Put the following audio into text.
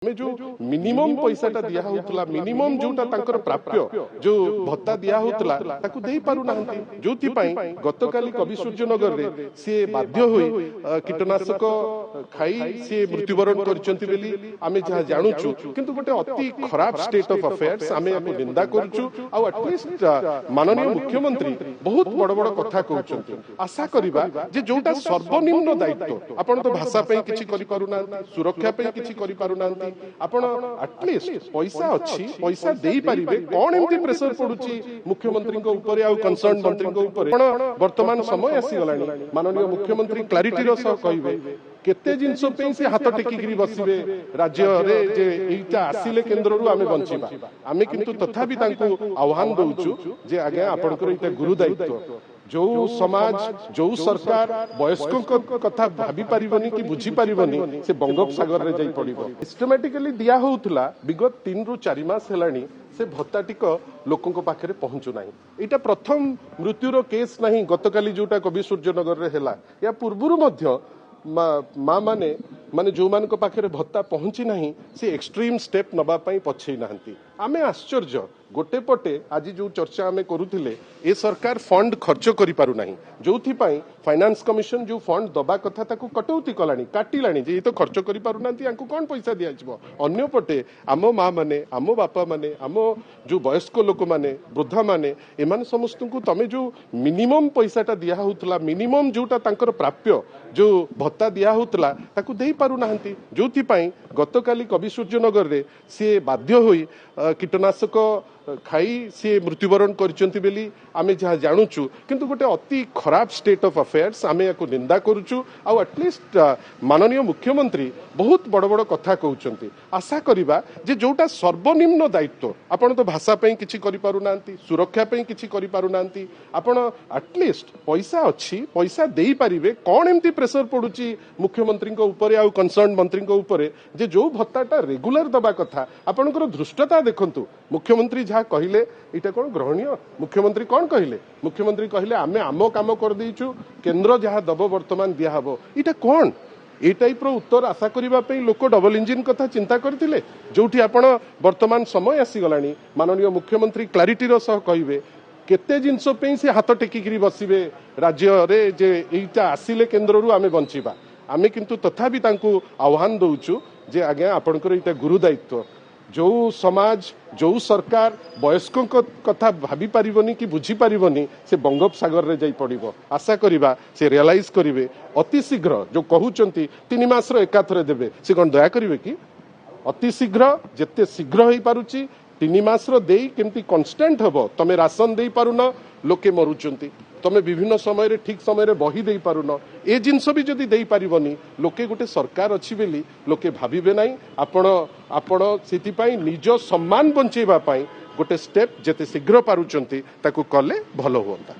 ଆମେ ଯୋଉ ମିନିମମ୍ ପଇସାଟା ଦିଆ ହଉଥିଲା, ମିନିମମ୍ ଯୋଉଟା ତାଙ୍କର ପ୍ରାପ୍ୟ ଯୋଉ ଭତ୍ତା ଦିଆ ହଉଥିଲା, ତାକୁ ଦେଇ ପାରୁନାହାନ୍ତି। ଯୋଉଥିପାଇଁ ଗତକାଲି କବିସୂର୍ଯ୍ୟନଗରରେ ସିଏ ବାଧ୍ୟ ହୋଇ କୀଟନାଶକ ଖାଇ ସିଏ ମୃତ୍ୟୁବରଣ କରିଛନ୍ତି ବୋଲି ଆମେ ଯାହା ଜାଣୁଛୁ। କିନ୍ତୁ ଗୋଟେ ଅତି ଖରାପ ଷ୍ଟେଟ୍ ଅଫ୍ ଆଫେୟାର୍ସ, ଆମେ ୟାକୁ ନିନ୍ଦା କରୁଛୁ। ଆଉ ଆଟଲିଷ୍ଟ ମାନନୀୟ ମୁଖ୍ୟମନ୍ତ୍ରୀ ବହୁତ ବଡ ବଡ କଥା କହୁଛନ୍ତି, ଆଶା କରିବା ଯେ ଯୋଉଟା ସର୍ବନିମ୍ନ ଦାୟିତ୍ୱ, ଆପଣ ତ ଭାଷା ପାଇଁ କିଛି କରିପାରୁନାହାନ୍ତି, ସୁରକ୍ଷା ପାଇଁ କିଛି କରିପାରୁନାହାନ୍ତି, ଆପଣ ଆଟଲିଷ୍ଟ ପଇସା ଅଛି, ପଇସା ଦେଇପାରିବେ। କଣ ଏମିତି ପ୍ରେସର ପଡୁଛି ମୁଖ୍ୟମନ୍ତ୍ରୀଙ୍କ ଉପରେ ଆଉ କନସର୍ନ ମନ୍ତ୍ରୀଙ୍କ ଉପରେ? ଆପଣ ବର୍ତ୍ତମାନ ସମୟ ଆସିଗଲାଣି, ମାନନୀୟ ମୁଖ୍ୟମନ୍ତ୍ରୀ କ୍ଲାରିଟିର ସହ କହିବେ କେତେ ଜିନିଷ ପାଇଁ ସେ ହାତ ଟେକିକିରି ବସିବେ ରାଜ୍ୟରେ ଯେ ଏଇଟା ଆସିଲେ କେନ୍ଦ୍ରରୁ ଆମେ ବଞ୍ଚିବା। ଆମେ କିନ୍ତୁ ତଥାପି ତାଙ୍କୁ ଆହ୍ୱାନ ଦଉଛୁ ଯେ ଆଜ୍ଞା, ଆପଣଙ୍କର ଏଇଟା ଗୁରୁ ଦାୟିତ୍ୱ। ଯୋଉ ସମାଜ, ଯୋଉ ସରକାର ବୟସ୍କଙ୍କ କଥା ଭାବି ପାରିବନି କି ବୁଝି ପାରିବନି, ସେ ବଙ୍ଗୋପସାଗରରେ ଯାଇ ପଡିବ। ସିଷ୍ଟମାଟିକାଲି ଦିଆ ହଉଥିଲା, ବିଗତ 3ରୁ 4 ମାସ ହେଲାଣି ସେ ଭତ୍ତାଟିକ ଲୋକଙ୍କ ପାଖରେ ପହଞ୍ଚୁ ନାହିଁ। ଏଇଟା ପ୍ରଥମ ମୃତ୍ୟୁର କେସ୍ ନାହିଁ। ଗତକାଲି ଯୋଉଟା କବି ସୂର୍ଯ୍ୟନଗରରେ ହେଲା, ୟା ପୂର୍ବରୁ ମଧ୍ୟ ମା ମାନେ ମାନେ ଯୋଉମାନଙ୍କ ପାଖରେ ଭତ୍ତା ପହଞ୍ଚି ନାହିଁ, ସେ ଏକ୍ସଟ୍ରିମ୍ ଷ୍ଟେପ୍ ନବା ପାଇଁ ପଛେଇ ନାହାନ୍ତି। ଆମେ ଆଶ୍ଚର୍ଯ୍ୟ। ଗୋଟେ ପଟେ ଆଜି ଯୋଉ ଚର୍ଚ୍ଚା ଆମେ କରୁଥିଲେ, ଏ ସରକାର ଫଣ୍ଡ ଖର୍ଚ୍ଚ କରିପାରୁନାହିଁ, ଯୋଉଥିପାଇଁ ଫାଇନାନ୍ସ କମିଶନ ଯୋଉ ଫଣ୍ଡ ଦବା କଥା ତାକୁ କଟୌତି କଲାଣି, କାଟିଲାଣି ଯେ ଏ ତ ଖର୍ଚ୍ଚ କରିପାରୁନାହାନ୍ତି, ୟାଙ୍କୁ କଣ ପଇସା ଦିଆଯିବ। ଅନ୍ୟପଟେ ଆମ ମା ମାନେ, ଆମ ବାପା ମାନେ, ଆମ ଯୋଉ ବୟସ୍କ ଲୋକମାନେ, ବୃଦ୍ଧାମାନେ, ଏମାନେ ସମସ୍ତଙ୍କୁ ତମେ ଯୋଉ ମିନିମମ୍ ପଇସାଟା ଦିଆ ହଉଥିଲା, ମିନିମମ୍ ଯୋଉଟା ତାଙ୍କର ପ୍ରାପ୍ୟ ଯୋଉ ଭତ୍ତା ଦିଆ ହଉଥିଲା, ତାକୁ ଦେଇ ପାରୁନାହାନ୍ତି। ଯୋଉଥିପାଇଁ ଗତକାଲି କବିସୂର୍ଯ୍ୟନଗରରେ ସିଏ ବାଧ୍ୟ ହୋଇ କୀଟନାଶକ ଖାଇ ସିଏ ମୃତ୍ୟୁବରଣ କରିଛନ୍ତି ବୋଲି ଆମେ ଯାହା ଜାଣୁଛୁ। କିନ୍ତୁ ଗୋଟେ ଅତି ଖରାପ ଷ୍ଟେଟ୍ ଅଫ୍ ଆଫେୟାର୍ସ, ଆମେ ୟାକୁ ନିନ୍ଦା କରୁଛୁ। ଆଉ ଆଟଲିଷ୍ଟ ମାନନୀୟ ମୁଖ୍ୟମନ୍ତ୍ରୀ ବହୁତ ବଡ ବଡ କଥା କହୁଛନ୍ତି, ଆଶା କରିବା ଯେ ଯୋଉଟା ସର୍ବନିମ୍ନ ଦାୟିତ୍ୱ, ଆପଣ ତ ଭାଷା ପାଇଁ କିଛି କରିପାରୁନାହାନ୍ତି, ସୁରକ୍ଷା ପାଇଁ କିଛି କରିପାରୁନାହାନ୍ତି, ଆପଣ ଆଟଲିଷ୍ଟ ପଇସା ଅଛି, ପଇସା ଦେଇପାରିବେ। କଣ ଏମିତି ପ୍ରେସର ପଡୁଛି ମୁଖ୍ୟମନ୍ତ୍ରୀଙ୍କ ଉପରେ ଆଉ କନସର୍ନ ମନ୍ତ୍ରୀଙ୍କ ଉପରେ ଯେ ଯୋଉ ଭତ୍ତାଟା ରେଗୁଲାର ଦବା କଥା? ଆପଣଙ୍କର ଧୃଷ୍ଟତା ଦେଖନ୍ତୁ। ମୁଖ୍ୟମନ୍ତ୍ରୀ ଯାହା କହିଲେ, ଏଇଟା କଣ ଗ୍ରହଣୀୟ? ମୁଖ୍ୟମନ୍ତ୍ରୀ କଣ କହିଲେ? ମୁଖ୍ୟମନ୍ତ୍ରୀ କହିଲେ ଆମେ ଆମ କାମ କରିଦେଇଛୁ, କେନ୍ଦ୍ର ଯାହା ଦବ ବର୍ତ୍ତମାନ ଦିଆହବ। ଏଇଟା କଣ? ଏଇ ଟାଇପର ଉତ୍ତର ଆଶା କରିବା ପାଇଁ ଲୋକ ଡବଲ ଇଞ୍ଜିନ କଥା ଚିନ୍ତା କରିଥିଲେ? ଯୋଉଠି ଆପଣ ବର୍ତ୍ତମାନ ସମୟ ଆସିଗଲାଣି, ମାନନୀୟ ମୁଖ୍ୟମନ୍ତ୍ରୀ କ୍ଲାରିଟିର ସହ କହିବେ କେତେ ଜିନିଷ ପାଇଁ ସେ ହାତ ଟେକିକିରି ବସିବେ ରାଜ୍ୟରେ ଯେ ଏଇଟା ଆସିଲେ କେନ୍ଦ୍ରରୁ ଆମେ ବଞ୍ଚିବା। ଆମେ କିନ୍ତୁ ତଥାପି ତାଙ୍କୁ ଆହ୍ୱାନ ଦଉଛୁ ଯେ ଆଜ୍ଞା, ଆପଣଙ୍କର ଏଇଟା ଗୁରୁ ଦାୟିତ୍ୱ। ଯୋଉ ସମାଜ, ଯୋଉ ସରକାର ବୟସ୍କଙ୍କ କଥା ଭାବି ପାରିବନି କି ବୁଝି ପାରିବନି, ସେ ବଙ୍ଗୋପସାଗରରେ ଯାଇ ପଡିବ। ଆଶା କରିବା ସେ ରିଅଲାଇଜ କରିବେ ଅତି ଶୀଘ୍ର। ଯୋଉ କହୁଛନ୍ତି 3 ମାସର ଏକାଥରେ ଦେବେ, ସେ କଣ ଦୟା କରିବେ କି? ଅତି ଶୀଘ୍ର, ଯେତେ ଶୀଘ୍ର ହେଇପାରୁଛି, 3 ମାସର ଦେଇ କେମିତି କନଷ୍ଟାଣ୍ଟ ହବ। ତମେ ରାସନ ଦେଇପାରୁନ, ଲୋକେ ମରୁଛନ୍ତି। ତମେ ବିଭିନ୍ନ ସମୟରେ ଠିକ ସମୟରେ ବହି ଦେଇପାରୁନ। ଏ ଜିନିଷ ବି ଯଦି ଦେଇପାରିବନି, ଲୋକେ ଗୋଟେ ସରକାର ଅଛି ବୋଲି ଲୋକେ ଭାବିବେ ନାହିଁ। ଆପଣ ସେଥିପାଇଁ ନିଜ ସମ୍ମାନ ବଞ୍ଚେଇବା ପାଇଁ ଗୋଟେ ଷ୍ଟେପ୍ ଯେତେ ଶୀଘ୍ର ପାରୁଛନ୍ତି ତାକୁ କଲେ ଭଲ ହୁଅନ୍ତା।